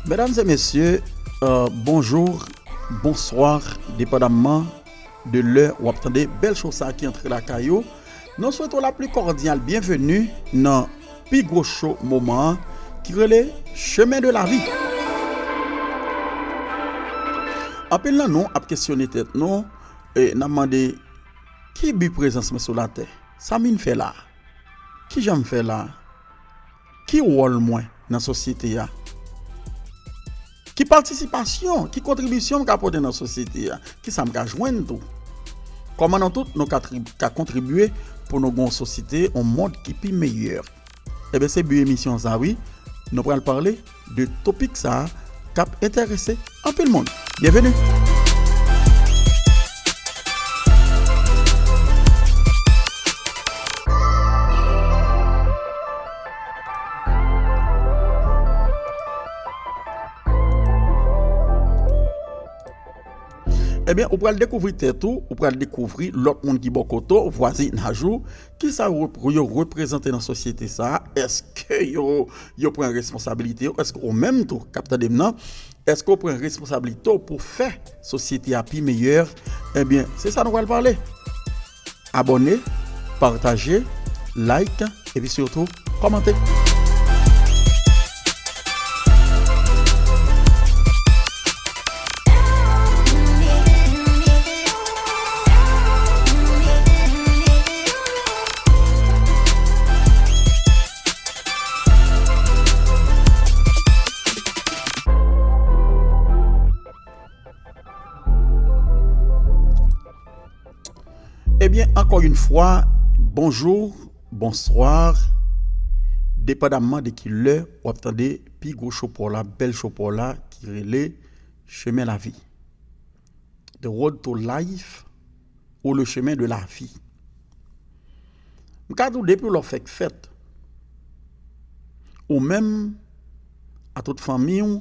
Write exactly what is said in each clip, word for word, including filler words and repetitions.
Medam e mesye, euh, bonjou, bonswa, depandamman de lè w ap tande bèl cho sa ki antre lakay ou. Nou swete w la pli kòdyal byenveni nan pi gwo cho moman an ki rele Chemen de Lavi. Anpil nan nou ap kesyone tèt nou, e n ap mande, ki bi prezans mwen sou latè? Sa m vin fè la? Ki jan m fè la? Ki wòl mwen nan sosyete a? Ki patisipasyon, ki kontribisyon m ka pote nan sosyete a? Kisa m ka jwenn tou? Kòman nou tout nou ka tri-, ka kontribye pou nou gen yon sosyete, yon mond ki pi meyè? Ebyen, se bi emisyon sa wi. Nou pral pale de topik sa a k ap enterese anpil moun. Byenveni! Ebyen, ou pral dekouvri tèt ou, ou pral dekouvri lòt moun ki bò kote w, vwazinaj ou, kisa yo, yo reprezante nan sosyete sa a, èske yo, yo pran responsabilite yo, èske ou menm tou k ap tande m nan, èske w pran responsablite w pou fè sosyete a pi meyè? Ebyen, se sa nou pral pale. Abòne, pataje, like, epi sitou, kòmante. Ebyen, ankò yon fwa, bonjou, bonswa, depandamman de ki lè w ap tande pi gwo cho pa w la, bèl cho pa w la, ki rele Chemen Lavi. The Road to Life ou Le Chemin de la Vie. M ka di w depi lè w fèk fèt, ou menm, a tout fanmi w,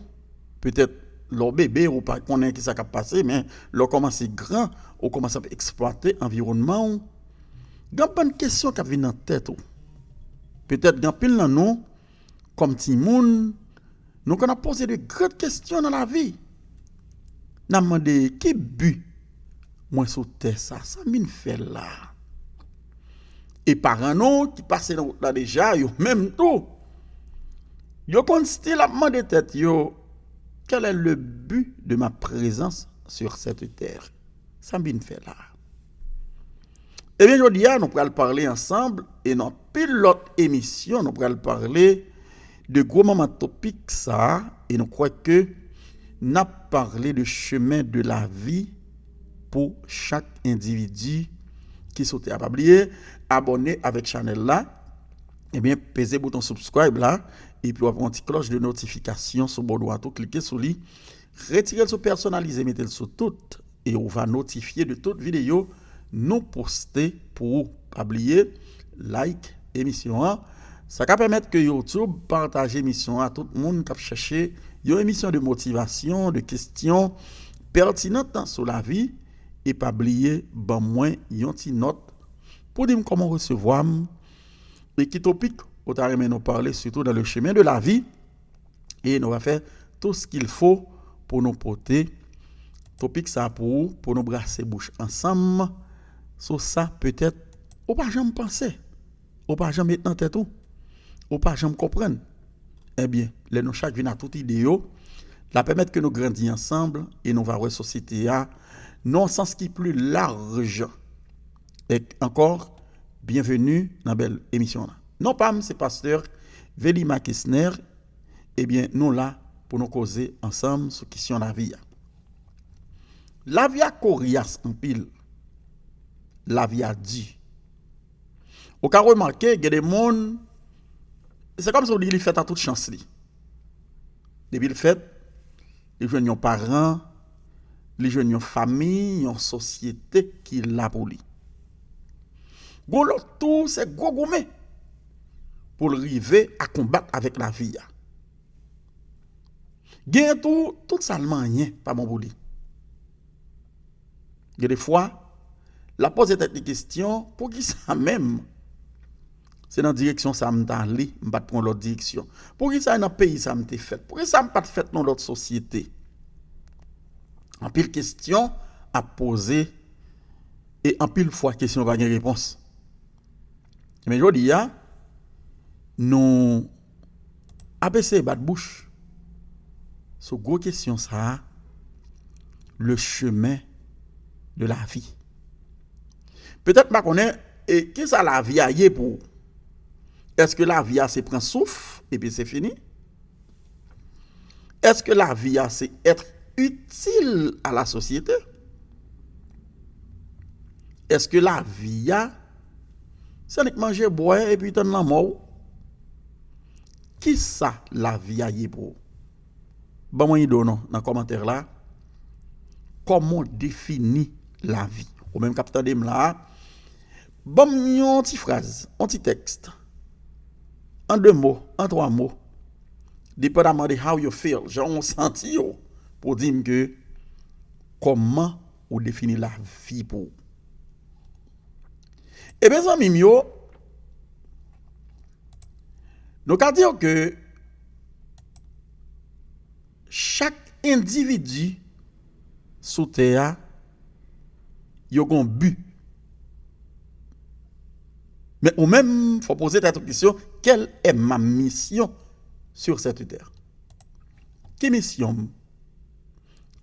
petèt lè w bebe, ou pa konnen kisa k ap pase, men lè w kòmanse gran, ou kòmanse ap eksplwate anviwònman w, gen bann kesyon k ap vin nan tèt ou. Petèt gen anpil nan nou, kòm timoun, nou konn ap poze de gran kesyon nan lavi. N ap mande, ki bi mwen sou tè sa? Sa m vin fè la? E paran nou ki pase nan wout la deja, yo menm tou, yo konn still ap mande tèt yo, quel est le but de ma présence sur cette terre? Sa m vin fè la? Ebyen, jodi a, nou pral pale ansanm, e nan pil lòt emisyon, nou pral pale de gwo manman topik sa a, e nou kwè ke n ap pale de chemen de lavi pou chak endividi ki sou tè a. Pa bliye, abòne avèk chanèl la, ebyen, peze bouton subscribe la, epi w ap wè yon ti klòch de notifikasyon sou bò dwat ou, klike sou li, retire l sou pèsonalize, mete l sou tout, e ou va notifye de tout videyo nou poste pou ou. Pa bliye, like emisyon an. Sa ka pèmèt ke YouTube pataje emisyon an a tout moun k ap chèche yon emisyon de motivasyon, de kesyon pètinan sou lavi. E pa bliye ban mwen yon ti nòt pou di m kòman w resevwa m e ki topik ou ta renmen nou pale, sitou dans le chemin de la vie. E nou va fè tout ce qu'il faut pou nou pote topik sa pou ou, pou nou brase bouch ansanm sou sa petèt ou pa janm panse, ou pa janm met nan tèt ou, ou pa janm konprann. Ebyen, lè nou chak vin a tout ide yo, l ap pèmèt ke nou grandi ansanm e nou va wè sosyete a nan yon sans ki pli laj. E ankò, byenveni nan bèl emisyon an. Non pa m, se pastè Velima Kesner. Ebyen, nou la pou nou koze ansanm sou kesyon lavi a. Lavi a koryas anpil. Lavi a di. Ou ka remake, gen de moun, se kòmsi w di li fèt a tout chans li. Depi l fèt, li jwenn yon paran, li jwenn yon fanmi, yon sosyete ki la pou li. Gon lòt tou, se gwo goumen pou l rive a konbat avèk lavi a. Genyen tou, tout sa l manyen pa bon pou li. Gen de fwa, l ap poze tèt li kesyon, poukisa menm Se nan direksyon sa a m t ale, m pa t pran lòt direksyon. Poukisa e nan peyi sa a m te fèt? Poukisa m pa t fèt nan lòt sosyete? Anpil kesyon ap poze, e anpil fwa kesyon pa gen repons. Men jodi a, nou ap eseye bat bouch sou gwo kesyon sa a, le chemin de la vie. Petèt m pa konnen, e kisa lavi a ye pou ou? Èske lavi a se pran souf epi se fini? Èske lavi a se être utile à la société? Èske lavi a se annik manje, bwè epi tann lanmò w? Kisa lavi a ye pou ou? Ban mwen ide w non nan kòmantè la. Kòman w defini lavi? Ou menm k ap tande m la a, ban m yon ti fraz, yon ti tèks. An de mo, an twa mo. Depandaman de how you feel, jan w santi w, pou w di m ke kòman ou defini lavi pou ou. Ebyen, zanmi m yo, nou ka di ke chak endividi sou tè a, yo gon bi. Men ou menm, fò poze tèt ou kesyon, quelle est ma mission sur cette terre? Ki misyon m?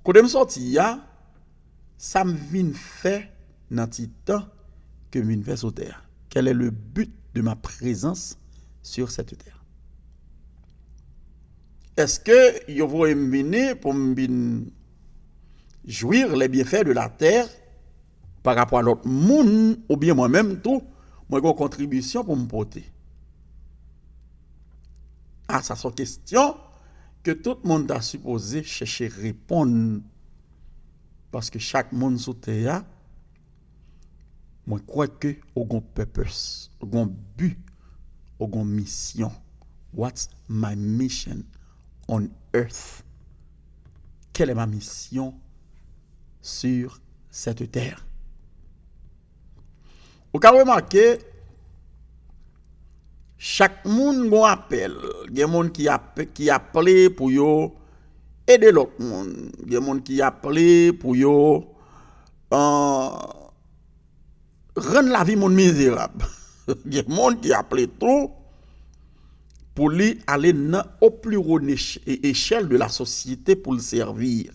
Kote m soti a, sa m vin fè nan ti tan ke m vin fè sou tè a? Quel est le but de ma présence sur cette terre? Èske yo voye m vini pou m vin jouir les bienfaits de la terre pa rapò a lòt moun, oubyen mwen menm tou, mwen gen yon kontribisyon pou m pote? A, sa se yon kesyon ke tout moun ta sipoze chèche reponn, paske chak moun sou tè a, mwen kwè ke ou gon purpose, ou gon bi, ou gon misyon. What's my mission on earth? Quelle est ma mission sur cette terre? Ou ka remake, chak moun gon apèl. Gen moun ki ap, ki aple pou yo ede lòt moun. Gen moun ki aple pou yo, euh, rann lavi moun mizerab. Gen moun ki aple tou pou li ale nan o pli wo nech-, e-, echèl de la sosyete pou l sèvi.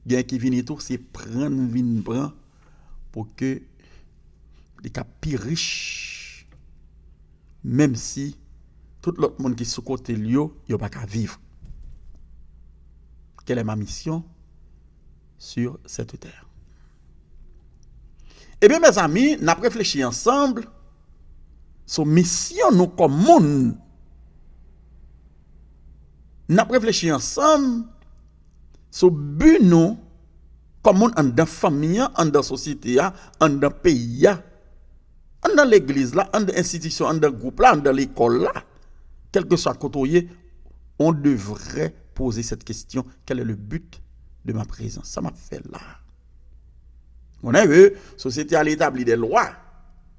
Gen ki vini tou, se pran vin pran pou ke li ka pi rich, menm si tout lòt moun ki sou kote l yo, yo pa ka viv. Quelle est ma mission sur cette terre? Ebyen, mezanmi, n ap reflechi ansanm sou misyon nou kòm moun. N ap reflechi ansanm sou bi nou kòm moun anndan fanmi an, anndan sosyete a, anndan peyi a, anndan legliz la, anndan enstitisyon, anndan gwoup la, anndan lekòl la, kèlkeswa kote w ye, on devrait poser cette question, quel est le but de ma présence? Sa m ap fè la? Konnen ke sosyete a li etabli de lwa.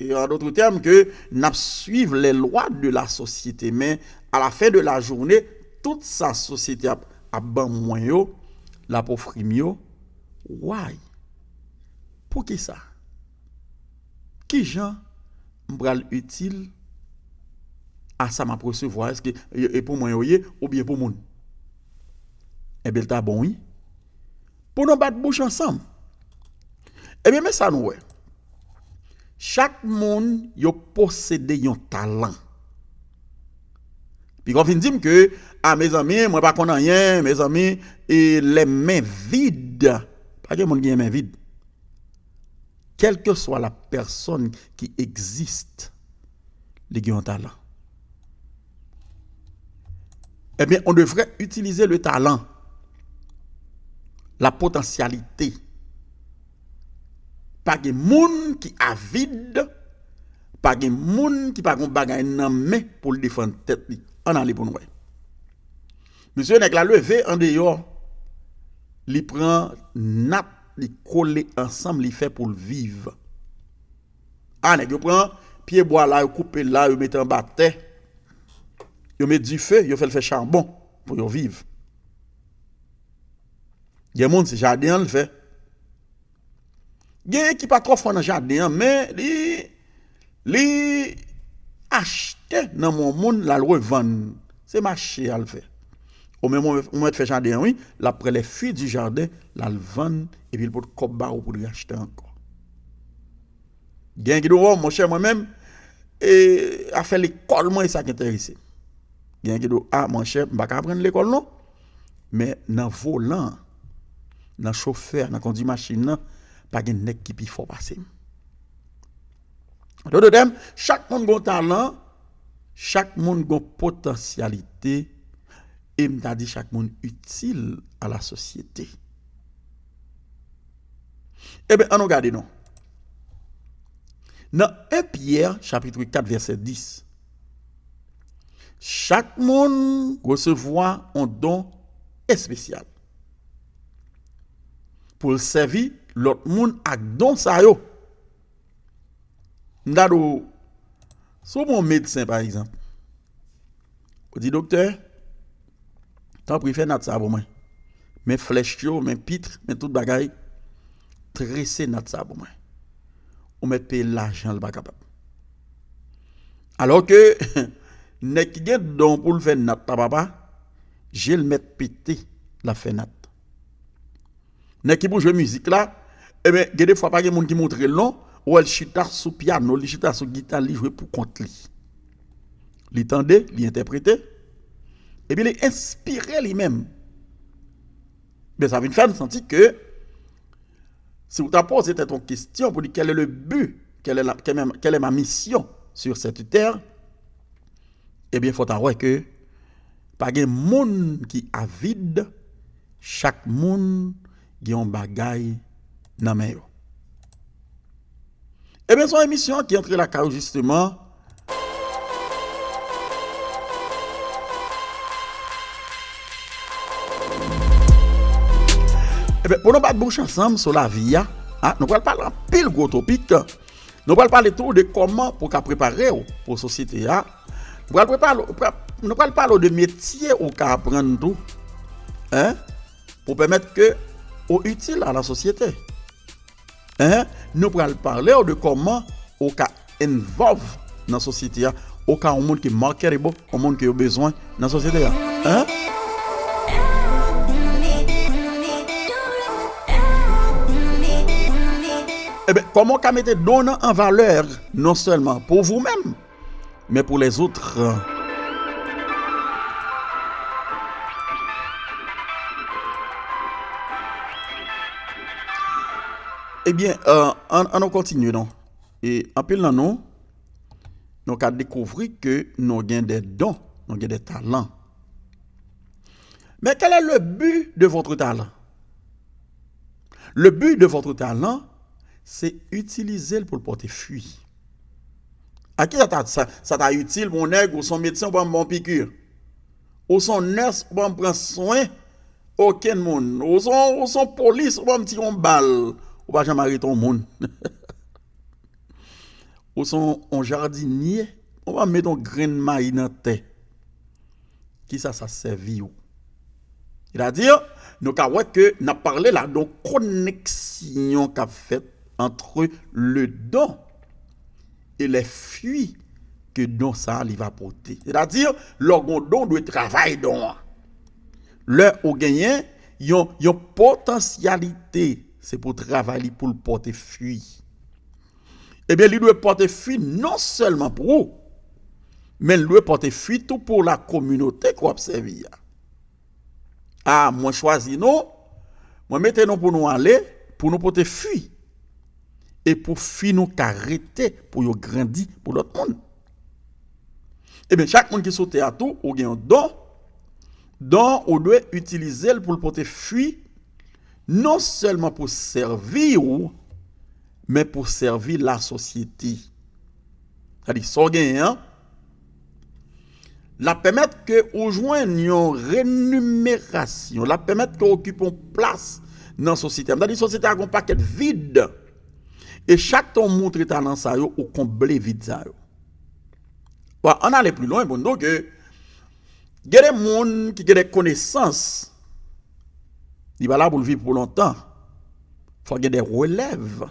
E an dòt tèm, ke n ap swiv les lois de la société. Men, à la fin de la journée, tout sa sosyete ap, ap ban mwen yo, l ap ofri m yo, why? Poukisa? Kijan m pral itil a sa m ap resevwa? Èske e, e pou mwen yo ye oubyen pou moun? Enben, l ta bon, wi, pou nou bat bouch ansanm. Ebyen, men sa nou wè. Chak moun yo posede yon talan. Piga w vin di m ke, a, mezanmi, mwen pa konn anyen, mezanmi, e les mains vides. Pa gen moun ki gen men vid. Quelle que soit la personne qui existe, li gen yon talan. Ebyen, on devrait utiliser le talent, la potentialité. Pa gen moun ki avid, pa gen moun ki pa gen bagay nan men pou l defann tèt li. Ann ale pou n wè. Mesye, nèg la leve andeyò, li pran nat, li kole ansanm, li fè pou l viv. A, nèg yo pran Pye bwa la, yo koupe l la, yo mete anba tè. Yo met dife, yo fè l fè chabon pou yo viv. Gen moun, se jaden an l fè. Gen ki pa twò fò nan jaden an, men li, li achte nan men yon moun, l al revann. Se mache a l fè. Ou menm, ou mèt fè jaden an, wi, l ap pran les fruits du jardin, l al vann, epi l pot kòb ba ou pou l rachte ankò. Gen ki di w, "Oh, monchè, mwen menm, e, afè lekòl mwen, e sa k enterese m." Gen ki di w, "Ah, monchè, m pa ka aprann lekòl, non. Men nan volan, nan chofè, nan kondui machin nan, pa gen nèg ki pi fò pase m." An dòt tèm, chak moun gon talan, chak moun gon potansyalite, e m ta di chak moun itil a la sosyete. Ebyen, ann nou gade non. Nan en Pyè, chapit kat, vèsè dis, chak moun resevwa yon don espesyal pou l sèvi lòt moun ak don sa yo. M ta di w, si w pran yon medsen, pa egzanp, ou di, "Doktè, tanpri, fè nat sa pou mwen. Men flèch yo, men pitre, men tout bagay, trese nat sa pou mwen." Ou mèt peye l lajan l pa kapab. Alò ke nèg ki gen don pou l fè nat la, papa, je l mèt pete, l ap fè nat. Nèg ki pou jwe mizik la, ebyen, gen de fwa pa gen moun ki montre l non, ou wè l chita sou pyano, li chita sou gita, li jwe pou kont li. Li tande, li entèprete, epi li enspire li menm. Men sa vin fè n santi ke si w ta poze tèt ou kesyon pou di, "Quel est le but? Quelle est la, quelle est, quelle est ma mission sur cette terre?" Ebyen, fò w ta wè ke pa gen moun ki avid, chak moun gen yon bagay nan men yo. Ebyen, se yon emisyon ki antre lakay ou, jisteman. Ebyen, pou nou bat bouch ansanm sou lavi a, a, nou pral pale anpil gwo topik. Nou pral pale tou de kòman pou w ka prepare w pou sosyete a. Nou pral prepare, nou pral pale w de metye ou ka aprann tou, en, pou pèmèt ke ou itil a la sosyete. En, nou pral pale w de kòman ou ka involve nan sosyete a, ou ka yon moun ki marketable, yon moun ke yo bezwen nan sosyete a. En? Ebyen, kòman w ka mete don nan an valè, non sèlman pou vou menm, men pou lèzòt. Ebyen, euh, ann, ann nou kontinye non. E anpil nan nou, nou ka dekouvri ke nou gen de don, nou gen de talan. Mais quel est le but de votre talent? Le but de votre talent, c'est utiliser l pou l pote fwi. A ki sa ta, sa, sa ta itil pou yon nèg, ou se yon medsen, ou ban m yon piki? Ou se yon nès, ou ban m pran swen okenn moun? Ou se yon, ou se yon polis, ou ban m tire yon bal? Ou pa janm arete yon moun. Ou se yon, yon jadinye, ou pa met yon grenn mayi nan tè. Kisa sa sèvi w? Sètadi, nou ka wè ke n ap pale la de yon koneksyon k ap fèt entre le don et les fruits ke don sa a li va pote. Sètadi, lè w gen yon don, w dwe travay don an. Lè ou genyen yon, yon potansyalite, se pou travay li pou l pote fwi. Ebyen, li dwe pote fwi non sèlman pou ou, men l dwe pote fwi tou pou la kominote ke w ap sèvi a. A, mwen chwazi nou, mwen mete nou pou nou ale, pou nou pote fwi. E pou fwi nou ka rete, pou yo grandi pou lòt moun. Ebyen, chak moun ki sou tè a tou, ou gen yon don. Don, ou dwe itilize l pou l pote fwi, non sèlman pou sèvi w, men pou sèvi lasosyete. Sètadi, sa w genyen an, l ap pèmèt ke ou jwenn yon renimerasyon, l ap pèmèt ke w okipe yon plas nan sosyete a. Sètadi, sosyete a gen yon pakèt vid. E chak tan w montre talan sa yo, ou konble vid sa yo. Bon, ann ale pli lwen pou n di w ke gen de moun ki gen de konesans, li pa la pou l viv pou lontan. Fò gen de relèv.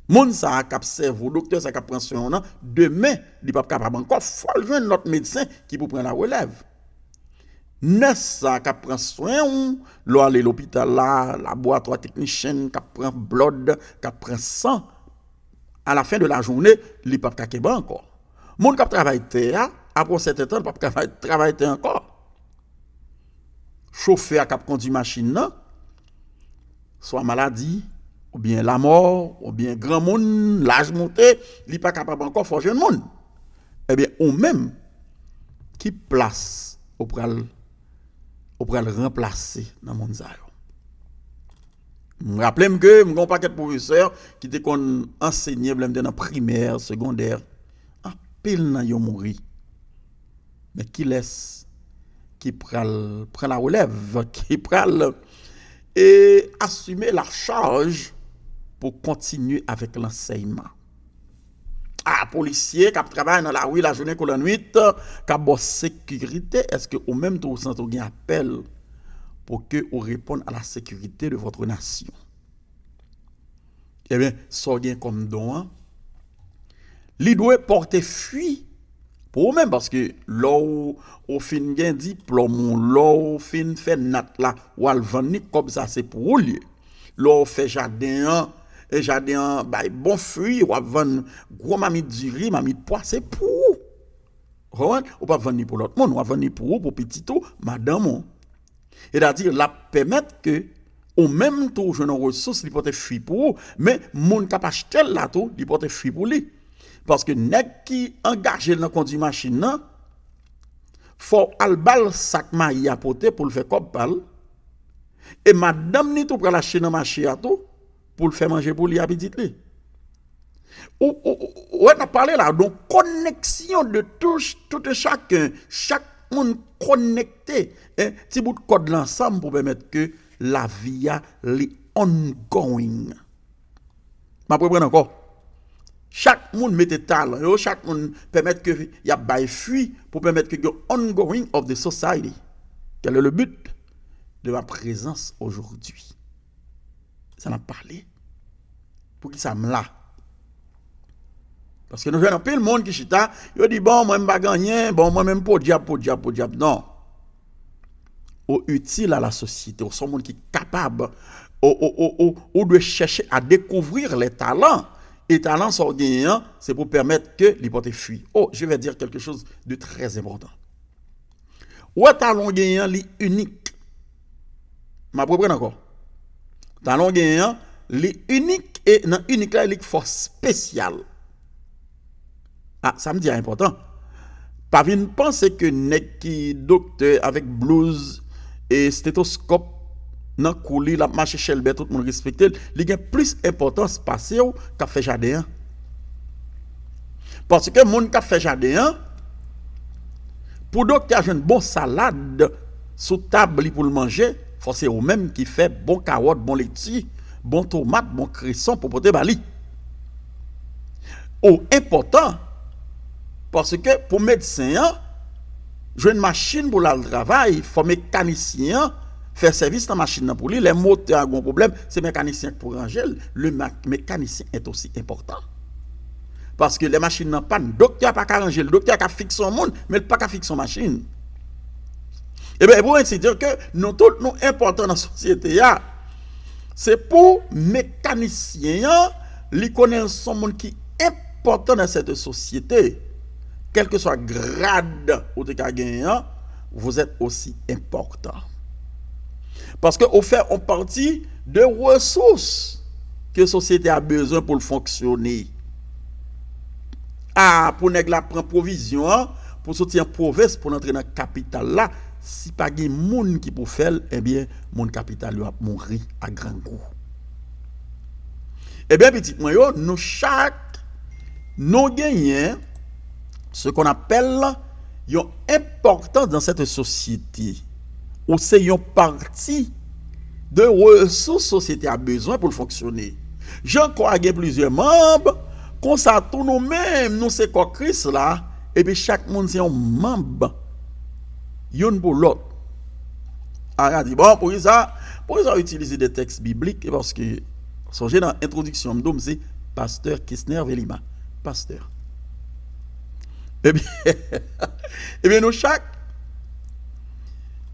Moun sa a k ap sèvi w, doktè sa a k ap pran swen w nan, demen, li p ap kapab ankò. Fò l jwenn lòt medsen ki pou pran larelèv. Nès sa a k ap pran swen w, lè w ale lopital la, laboratwa teknisyen k ap pran blòd, k ap pran san, alafen de lajounen, li p ap ka kenbe ankò. Moun k ap travay tè a, apre yon sèten tan, li p ap ka travay, travay tè ankò. Chofè a k ap kondui machin nan, swa maladi, oubyen lanmò, oubyen granmoun, laj moute, li pa kapab ankò, fò jwenn moun. Ebyen, ou menm, ki plas ou pral, ou pral ranplase nan moun sa yo? M raple m ke m gen yon pakèt pwofesè ki te konn ansenye lè m te nan primè, segondè. Anpil nan yo mouri. Men kilès ki pral pran larelèv, ki pral, e, asime lachaj pou kontinye avèk lansèyman? A, polisye k ap travay nan lari lajounen kou lannwit, k ap ba w sekirite, èske ou menm tou ou santi w gen apèl pou ke ou reponn a la sekirite de votre nation? Ebyen, sa w gen kòm don an, li dwe pòte fwi pou ou menm, paske lè w, ou fin gen diplòm ou, lè w fin fè nat la, w al vann li, kòb sa se pou ou l ye. Lè w fè jaden an, e jaden an bay bon fwi, w ap vann gwo mamit diri, mamit pwa, se pou ou. Ou konprann? Ou p ap vann li pou lòt moun, w ap vann li pou ou, pou pitit ou, madanm ou. Sètadi, l ap pèmèt ke ou menm tou w jwenn yon resous, li pote fwi pou ou, men moun k ap achte l la tou, li pote fwi pou li. Paske nèg ki angaje l nan kondui machin nan, fò w al ba l sak mayi a pote pou l fè kòb pa l, e madanm ni tou pral achte nan mache a tou, pou l fè manje pou li a pitit li. Ou, ou, ou, ou wè, n ap pale la, donk, koneksyon de tout, tout e chacun, chak moun konekte, en, ti bout kòd la ansanm pou pèmèt ke lavi a, li ongoing. M ap reprann ankò. Chak moun mete talan yo, chak moun pèmèt ke y ap bay fwi pou pèmèt ke gen ongoing of the society. Quel est le but de ma présence aujourd'hui? Sa n ap pale. Poukisa m la? Paske nou jwenn anpil moun ki chita, yo di, bon, mwen m pa gen anyen, bon, mwen menm podyab, podyab, podyab. Non. Ou itil a la sosyete, ou se yon moun ki kapab, ou, ou, ou, ou, ou dwe chèche a dekouvrir les talents. E talan sa w genyen an, se pou pèmèt ke li pote fwi. Oh, je vais dire quelque chose de très important. Ou wè talan w genyen an, li inik. M ap reprann ankò. Talan w genyen an, li inik, e nan inik la, li fò espesyal. A, sa m di a enpòtan. Pa vin panse ke nèg ki doktè avèk blouz e stetoskòp nan kou li, l ap mache chèlbè, tout moun respekte l, li gen plis enpòtans pase w k ap fè jaden an. Paske moun k ap fè jaden an, pou doktè a jwenn bon salad sou tab li pou l manje, fò se ou menm ki fè bon kawòt, bon leti, bon tomat, bon kreson pou pote ba li. Ou enpòtan, paske pou medsen an jwenn machin pou l al travay, fò mekanisyen an fè sèvis nan machin nan pou li. Lè motè a gen yon pwoblèm, se mekanisyen an k pou ranje l. Le ma-, mécanicien est aussi important. Paske lè machin nan pàn, doktè a pa ka ranje l. Doktè a ka fikse yon moun, men l pa ka fikse yon machin. Ebyen, e pou ensi dire ke nou tout nou enpòtan nan sosyete a. Se pou mekanisyen an, li konnen l se yon moun ki enpòtan nan sète sosyete. Kèlkeswa grad ou te ka genyen an, vous êtes aussi important. Paske ou fè yon pati de resous ke sosyete a bezwen pou l fonksyone. A, pou nèg la pran pwovizyon an, pou soti an pwovens, pou l antre nan kapital la, si pa gen moun ki pou fè l, ebyen, moun kapital yo ap mouri a grangou. Ebyen, pitit mwen yo, nou chak, nou genyen ce qu'on appelle yon enpòtans dans cette société. Ou se yon pati de resous sosyete a bezwen pou l fonksyone. Jan kò a gen plizyè manm, konsa tou nou menm, nou se kò Kris la, Epi chak moun se yon manm youn pou lòt. A, y a di, bon, poukisa, poukisa w itilize de tèks biblik? E paske, sonje nan entwodiksyon m di w, m se pastè Kesner Velima. Pastè. Ebyen, ebyen, nou chak,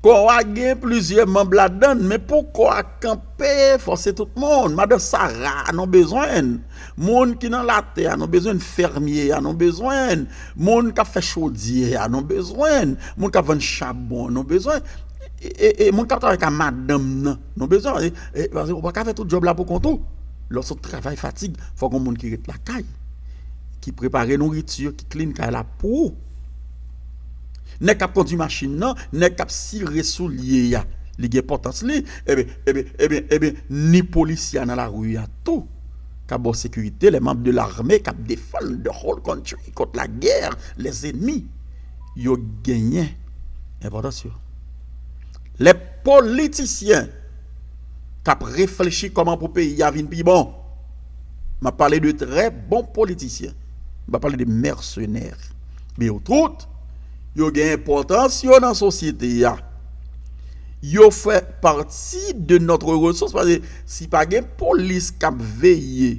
kò a gen plizyè manm ladan l, men pou kò a kanpe, fò se tout moun. Madan Sara, nou bezwen l. Moun ki nan latè a, nou bezwen l. Fèmye a, nou bezwen l. Moun k ap fè chodyè a, nou bezwen l. Moun k ap vann chabon, nou bezwen l. E, e, e moun k ap travay ak madanm nan, nou bezwen l. E, e, paske ou pa ka fè tout djòb la pou kont ou. Lè w sot travay fatig, fò gen moun ki ret lakay, ki prepare nouriti, ki clean kay la pou ou. Nèg k ap kondui machin nan, nèg k ap sire soulye a, li gen enpòtans li. Ebyen, ebyen, ebyen, ebyen, ni polisye a nan lari a tou, k ap ba w sekirite, les membres de l'armée k ap defann the whole country kont lagè, les ennemis, yo genyen enpòtans yo. Les politiciens k ap reflechi kòman pou peyi a vin pi bon. M ap pale de trè bon politisyen. M pa pale de mèsenè. Men yo tout, yo gen enpòtans yo nan sosyete a. Yo fè pati de notre ressource, paske si pa gen polis k ap veye,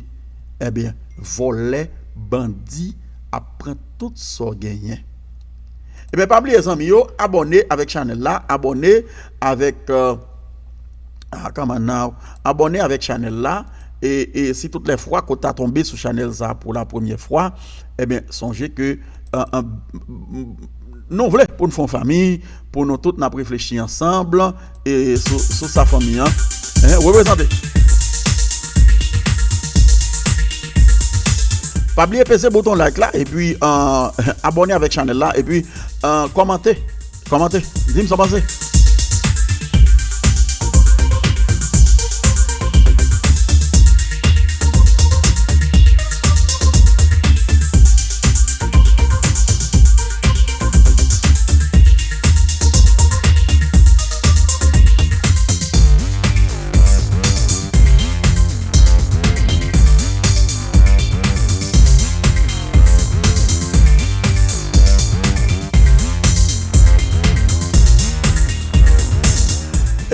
ebyen, vòlè, bandi ap pran tout sa w genyen. Ebyen, pa bliye, zanmi yo, abòne avèk chanèl la, abòne avèk, euh, ah, come on now, abòne avèk chanèl la, e, e si tout lè fwa ke w ta tonbe sou chanèl sa pou la premyè fwa, ebyen, sonje ke, euh, euh, nou vle pou n fè yon fanmi, pou nou tout n ap reflechi ansanm, e sou, sou sa fanmi an, hein, reprezante. Pa bliye peze bouton like la, epi, euh, abòne avèk chanèl la, epi, euh, kòmante, kòmante, di m sa w panse.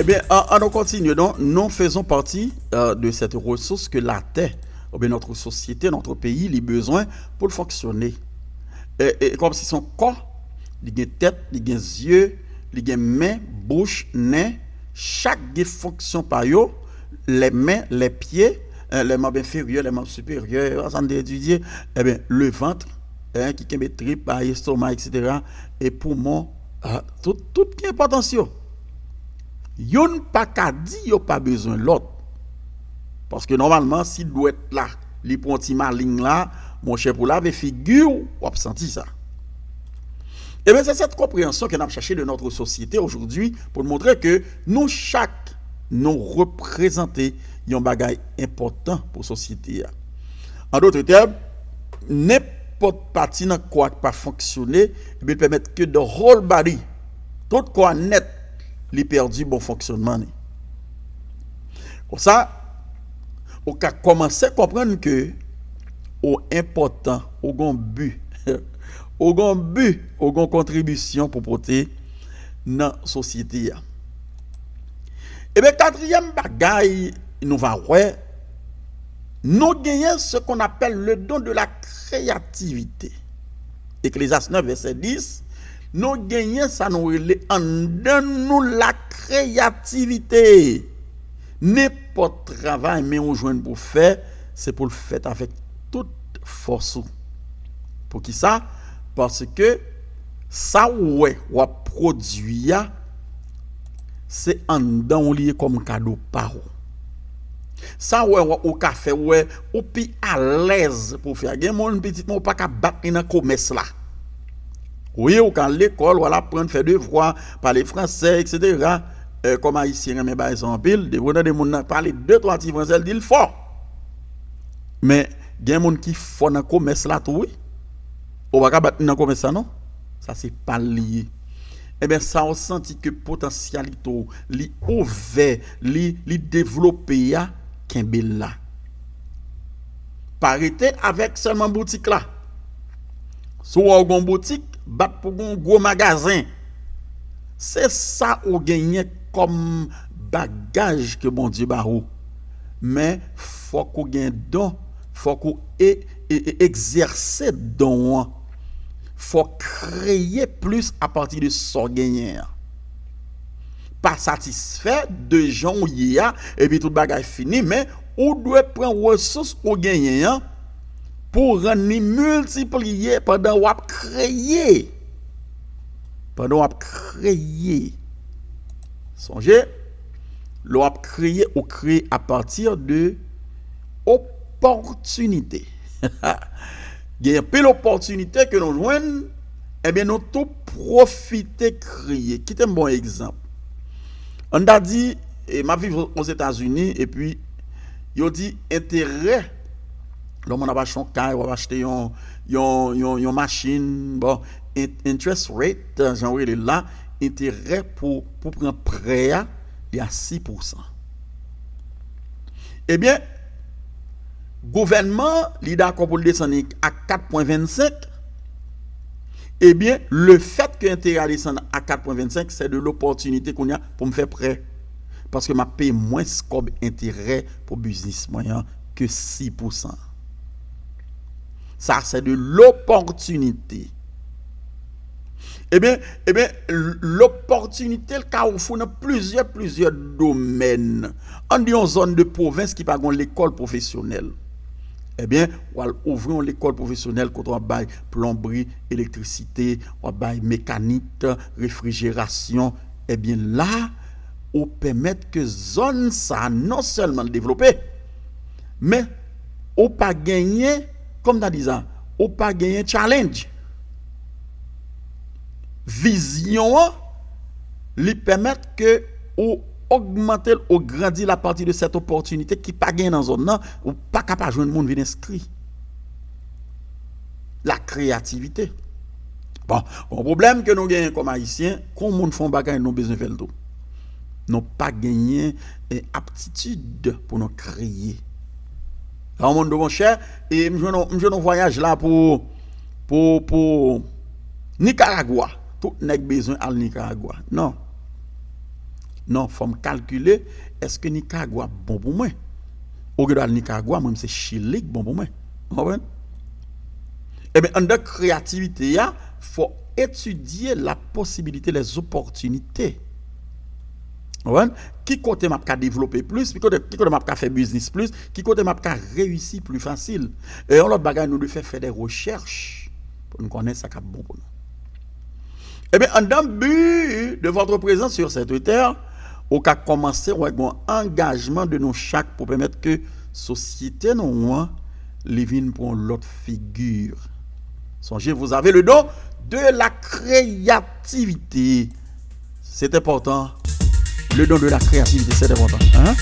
Ebyen, an, an nou kontinye. Donk, nous faisons partie, euh, de cette ressource que la terre, oubyen notre société, notre pays, li bezwen pou l fonksyone. E, e kòmsi se yon kò, li gen tèt, li gen zye, li gen men, bouch, nen, chak gen fonksyon pa yo, les mains, les pieds, euh, les membres inférieurs, les membres supérieurs, sa n te etidye, ebyen, le ventre, hein, ki kenbe trip, ah, estoma, et cetera, e poumon, ah, tout, tout gen enpòtans yo. Youn pa ka di yo pa bezwen lòt. Paske nòmalman, si dwèt la, li pran ti maleng la, monchè, pou lave figi w, w ap santi sa. Ebyen, c'est cette compréhension que n ap chache de notre société aujourd'hui pou n montre ke nou chak, nou reprezante yon bagay enpòtan pou sosyete a. An dòt tèm, nenpòt pati nan kò a k pa fonksyone, ebyen, pèmèt ke the whole body, tout kò a nèt, li pèdi bon fonksyònman li. Konsa, ou ka kòmanse konprann ke ou enpòtan, ou gon bi, ou gon bi, ou gon kontribisyon pou pote nan sosyete a. Ebyen, katriyèm bagay nou va wè, nou genyen ce qu'on appelle le don de la créativité. Eklezyas nèf, vèsè dis, nou genyen sa nou rele anndan nou la kreyativite. Nenpòt travay men ou jwenn pou fè, se pou l fèt avèk tout fòs ou. Poukisa? Paske sa w wè w ap pwodui a, se anndan w li ye kòm kado pa w. Sa w wè, w, ou ka fè, w wè, ou pi alèz pou w fè a. Gen moun, pitit mwen, ou pa ka bat li nan komès la. Wi, ou ka al lekòl, w al aprann fè devwa, pale fransè, et cetera. Eh, kòm Ayisyen renmen bagay sa anpil, depi w tande moun nan pale de twa ti fransè, l di l fò. Men, gen moun ki fò nan komès la tou, wi. Ou pa ka bat li nan komès la, non. Sa se pa l li ye. Ebyen, sa w santi ke potansyalite w, li ouvè, li, li devlope a, kenbe l la. Pa rete avèk sèlman boutik la. Si w wè w gen yon boutik, bat pou gen yon gwo magazen. Se sa ou genyen kòm bagaj ke Bondye ba ou. Men, fòk ou gen don, fòk ou e, e, e, egzèse don an. Fòk kreye plis apati de sa w genyen an. Pa satisfè de jan w ye a, epi tout bagay fini, men ou dwe pran resous ou genyen an pou w rann li miltipliye pandan w ap kreye. Pandan w ap kreye. Sonje, lè w ap kreye, ou kreye apati de opòtinite. Gen anpil opòtinite ke nou jwenn, ebyen, nou tou pwofite kreye. Kite m ba w yon egzanp. Ann ta di, e, m ap viv Ozetazini, epi yo di enterè, lè w ap achte yon kay, w ap achte yon, yon, yon, yon machin, bon, in-, interest rate, jan yo rele l la, enterè pou, pou pran prè a, li a sis pousan. Ebyen, gouvènman an, li dakò pou l desann li a kat pwen vennsenk. Ebyen, lefèt ke enterè a desann a kat pwen vennsenk, se de lopòtinite kounye a pou m fè prè. Paske m ap peye mwens kòb enterè pou biznis mwen an ke sis pousan. Sa, se de lopòtinite. Ebyen, ebyen, l-, lopòtinite l ka ofri w nan plizyè, plizyè domèn. Ann di yon zòn de pwovens ki pa gen lekòl pwofesyonèl. Ebyen, w al ouvri yon lekòl pwofesyonèl kote w ap bay plonbri, elektrisite, w ap bay mekanik, refrijerasyon. Ebyen, la, ou pèmèt ke zòn sa a non sèlman l devlope, men ou pa genyen, kòm ta di sa, ou pa genyen challenge. Vizyon an, li pèmèt ke ou ogmante l, ou grandi l apati de sèt opòtinite ki pa genyen nan zòn nan, ou pa ka pa jwenn moun vin enskri. La kreyativite. Bon, yon pwoblèm ke nou genyen kòm Ayisyen, kon moun fè yon bagay, nou bezwen fè l tou. Nou pa genyen, eh, aptitid pou nou kreye. Raymundo, monchè, e m jwenn, m jwenn yon vwayaj la pou, pou, pou Nikaragwa. Tout nèg bezwen al Nikaragwa. Non. Non, fò m kalkile, èske Nikaragwa bon pou mwen? Olye de al Nikaragwa, mwen, se Chili k bon pou mwen. Ou konprann? Ebyen, anndan kreyativite a, fò etidye la posibilite, les opportunités. Ou konprann? Ki kote m ap ka devlope plis, ki kote, ki kote m ap ka fè biznis plis, ki kote m ap ka reyisi pli fasil. E yon lòt bagay, nou dwe fè, fè de rechèch pou n konnen sa k ap bon pou nou. Ebyen, anndan but de votre présence sur cette terre, ou ka kòmanse wè gen yon angajman de nou chak pou pèmèt ke sosyete nou an, li vin pran yon lòt figi. Sonje, vous avez le don de la créativité. C'est important. Le don de la créativité, c'est important. Hein?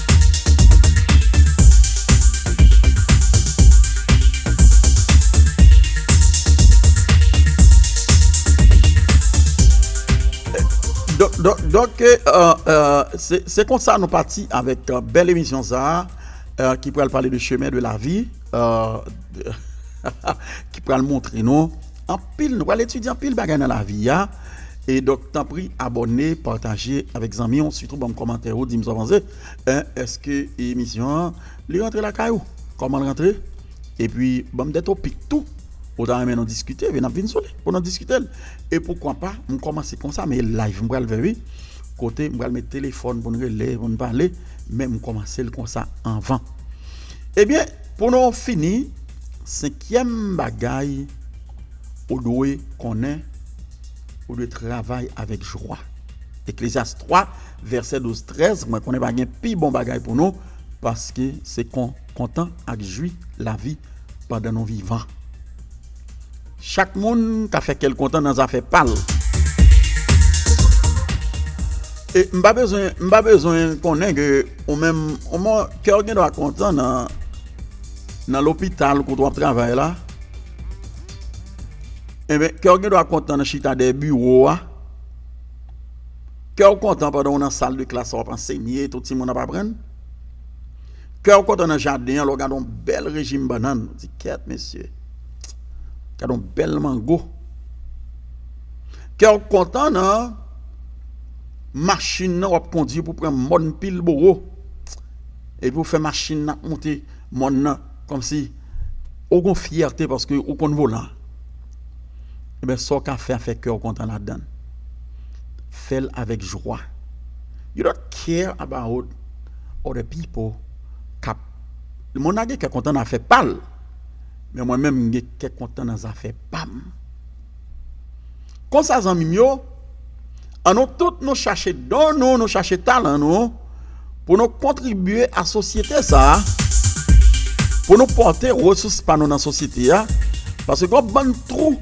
Donk, donk, donk, euh, euh, se, se konsa nou pati avèk, euh, bèl emisyon sa a, euh, ki pral pale de chemen de lavi, euh, ki pral montre nou anpil, nou pral etidye anpil bagay nan lavi a. E donk, tanpri, abòne, pataje avèk zanmi w, sitou ban m kòmantè ou, di m sa w panse. Hein, èske emisyon an, li rantre lakay ou? Kòman l rantre? Epi, ban m de topik tou. Ou ta renmen nou diskite, epi n ap vin sou li pou nou diskite l. E poukwa pa, m kòmanse konsa, men live m pral fè, wi. Kote m pral met telefòn pou n rele, pou n pale, men m kòmanse l konsa anvan. Ebyen, pou nou fini, senkyèm bagay ou dwe konnen, ou dwe travay avèk jwa. Eklezyas twa, vèsè douz, trèz, mwen konnen pa gen pi bon bagay pou nou, paske se kon-, kontan ak jwi lavi pandan nou vivan. Chak moun ka fè kè l kontan nan zafè pa l. E m pa bezwen, m pa bezwen konnen ke ou menm, ou menm, kè w gen dwa kontan nan, nan lopital kote w ap travay la. Ebyen, kè w gen dwa kontan nan chita dèyè biwo a. Kè w kontan pandan w nan sal de klas la w ap ansenye, tout timoun ap aprann. Kè w kontan nan jaden an, lè w gade yon bèl rejim bannann, ou di, "Kèt, mesye, Gade yon bèl mango. Kè w kontan nan machin nan w ap kondui pou pran mòn Pilbowo. Epi w fè machin nan ap monte mòn nan kòmsi ou gon fyète paske ou konn volan. Ebyen, sa w ka fè a fè kè w kontan ladan l. Fè l avèk jwa. You don't care about other people k ap. Moun nan gen kè kontan nan afè pa l. Men mwen menm, m gen kè kontan nan zafè pa m. Konsa, zanmi m yo, ann nou tout nou chache don nou, nou chache talan nou, pou nou kontribye a sosyete sa a, pou nou pòte resous pa nou nan sosyete a, paske gon bann twou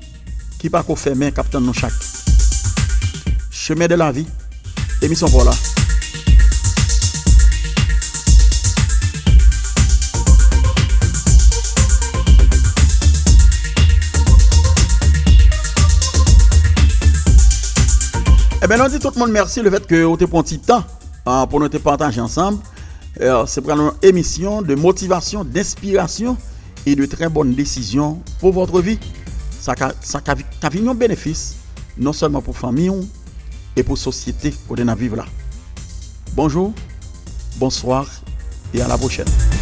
ki pako fèmen k ap tann nou chak. Chemen de lavi, emisyon pa w la. Ebyen, nou di tout moun mèsi lefèt ke ou te pran ti tan, ah, pou nou te pataje ansanm. Eh, se pral yon emisyon de motivasyon, d'inspiration et de très bonnes décisions pour votre vie. Sa ka, sa ka, ka vin yon benefis, non sèlman pou fanmi w, e pou sosyete kote n ap viv la. Bonjou, bonswa, e a la pwochèn.